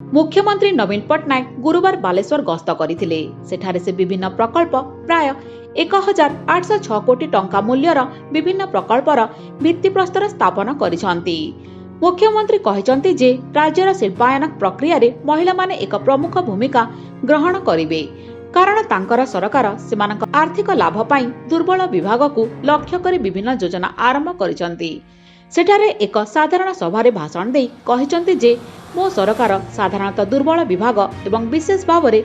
ମୁଖ୍ୟମନ୍ତ୍ରୀ ନବୀନ ପଟ୍ଟନାୟକ ଗୁରୁବାର ବାଲେଶ୍ୱର ଗସ୍ତ କରିଥିଲେ। ସେଠାରେ ସେ ବିଭିନ୍ନ ପ୍ରକଳ୍ପ, ପ୍ରାୟ 1806 କୋଟି ଟଙ୍କା ମୂଲ୍ୟର ବିଭିନ୍ନ ପ୍ରକଳ୍ପର ଭିତ୍ତିପ୍ରସ୍ତର ସ୍ଥାପନ କରିଛନ୍ତି। ମୁଖ୍ୟମନ୍ତ୍ରୀ କହିଛନ୍ତି ଯେ ରାଜ୍ୟର ଶିଳ୍ପାୟନ ପ୍ରକ୍ରିୟାରେ ମହିଳାମାନେ ଏକ ପ୍ରମୁଖ ଭୂମିକା ଗ୍ରହଣ କରିବେ, କାରଣ ତାଙ୍କର ସରକାର ସେମାନଙ୍କ ଆର୍ଥିକ ଲାଭ ପାଇଁ ଦୁର୍ବଳ ବିଭାଗକୁ ଲକ୍ଷ୍ୟ କରି ବିଭିନ୍ନ ଯୋଜନା ଆରମ୍ଭ କରିଛନ୍ତି। ସେଠାରେ ଏକ ସାଧାରଣ ସଭାରେ ଭାଷଣ ଦେଇ କହିଛନ୍ତି ଯେ ମୋ ସରକାର ସାଧାରଣତଃ ଦୁର୍ବଳ ବିଭାଗ ଏବଂ ବିଶେଷ ଭାବରେ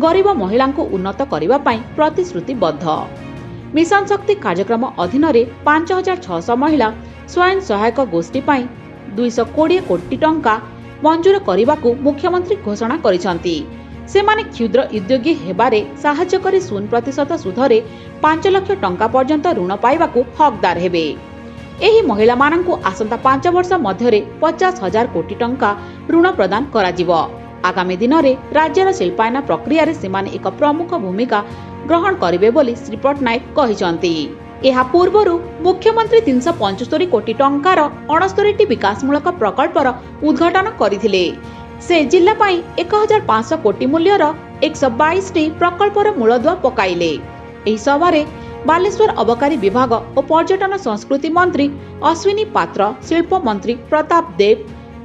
ଗରିବ ମହିଳାଙ୍କୁ ଉନ୍ନତ କରିବା ପାଇଁ ପ୍ରତିଶ୍ରୁତିବଦ୍ଧ। ମିଶନ ଶକ୍ତି କାର୍ଯ୍ୟକ୍ରମ ଅଧୀନରେ 5600 ମହିଳା ସ୍ୱୟଂ ସହାୟକ ଗୋଷ୍ଠୀ ପାଇଁ 220 କୋଟି ଟଙ୍କା ମଞ୍ଜୁର କରିବାକୁ ମୁଖ୍ୟମନ୍ତ୍ରୀ ଘୋଷଣା କରିଛନ୍ତି। ସେମାନେ କ୍ଷୁଦ୍ର ଉଦ୍ୟୋଗୀ ହେବାରେ ସାହାଯ୍ୟ କରି 0% ସୁଧରେ 5 ଲକ୍ଷ ଟଙ୍କା ପର୍ଯ୍ୟନ୍ତ ଋଣ ପାଇବାକୁ ହକଦାର ହେବେ। ଏହି ମହିଳାମାନଙ୍କୁ ଆସନ୍ତା 5 ବର୍ଷ ମଧ୍ୟରେ 50,000 କୋଟି ଟଙ୍କା ଋଣ ପ୍ରଦାନ କରାଯିବ। ଆଗାମୀ ଦିନରେ ରାଜ୍ୟର ଶିଳ୍ପାୟନ ପ୍ରକ୍ରିୟାରେ ସେମାନେ ଏକ ପ୍ରମୁଖ ଭୂମିକା ଗ୍ରହଣ କରିବେ ବୋଲି ଶ୍ରୀ ପଟ୍ଟନାୟକ କହିଛନ୍ତି। ଏହା ପୂର୍ବରୁ ମୁଖ୍ୟମନ୍ତ୍ରୀ 375 କୋଟି ଟଙ୍କାର 69ଟି ବିକାଶମୂଳକ ପ୍ରକଳ୍ପର ଉଦ୍ଘାଟନ କରିଥିଲେ। ସେ ଜିଲ୍ଲା ପାଇଁ 1500 କୋଟି ମୂଲ୍ୟର 122ଟି ପ୍ରକଳ୍ପର ମୂଳଦୁଆ ପକାଇଲେ। ଏହି ସଭାରେ ବାଲେଶ୍ୱର ଅବକାରୀ ବିଭାଗ ଓ ପର୍ଯ୍ୟଟନ ସଂସ୍କୃତି ମନ୍ତ୍ରୀ ଅଶ୍ୱିନୀ ପାତ୍ର, ଶିଳ୍ପ ମନ୍ତ୍ରୀ ପ୍ରତାପ ଦେବ,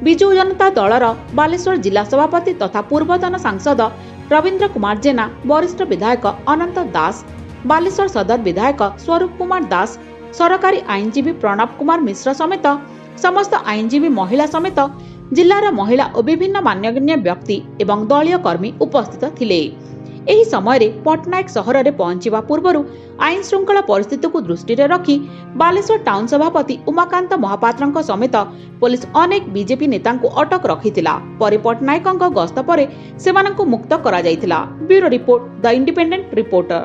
ବିଜୁ ଜନତା ଦଳର ବାଲେଶ୍ୱର ଜିଲ୍ଲା ସଭାପତି ତଥା ପୂର୍ବତନ ସାଂସଦ ରବୀନ୍ଦ୍ର କୁମାର ଜେନା, ବରିଷ୍ଠ ବିଧାୟକ ଅନନ୍ତ ଦାସ, ବାଲେଶ୍ୱର ସଦର ବିଧାୟକ ସ୍ୱରୂପ କୁମାର ଦାସ, ସରକାରୀ ଆଇନଜୀବୀ ପ୍ରଣବ କୁମାର ମିଶ୍ର ସମେତ ସମସ୍ତ ଆଇନଜୀବୀ ମହିଳା ସମେତ ଜିଲ୍ଲାର ମହିଳା ଓ ବିଭିନ୍ନ ମାନ୍ୟଗଣ୍ୟ ବ୍ୟକ୍ତି ଏବଂ ଦଳୀୟ କର୍ମୀ ଉପସ୍ଥିତ ଥିଲେ। ଏହି ସମୟରେ ପଟ୍ଟନାୟକ ସହରରେ ପହଞ୍ଚିବା ପୂର୍ବରୁ ଆଇନ ଶୃଙ୍ଖଳା ପରିସ୍ଥିତିକୁ ଦୃଷ୍ଟିରେ ରଖି ବାଲେଶ୍ୱର ଟାଉନ ସଭାପତି ଉମାକାନ୍ତ ମହାପାତ୍ରଙ୍କ ସମେତ ପୋଲିସ ଅନେକ ବିଜେପି ନେତାଙ୍କୁ ଅଟକ ରଖିଥିଲା। ପରେ ପଟ୍ଟନାୟକଙ୍କ ଗସ୍ତ ପରେ ସେମାନଙ୍କୁ ମୁକ୍ତ କରାଯାଇଥିଲା। Bureau report, the independent reporter.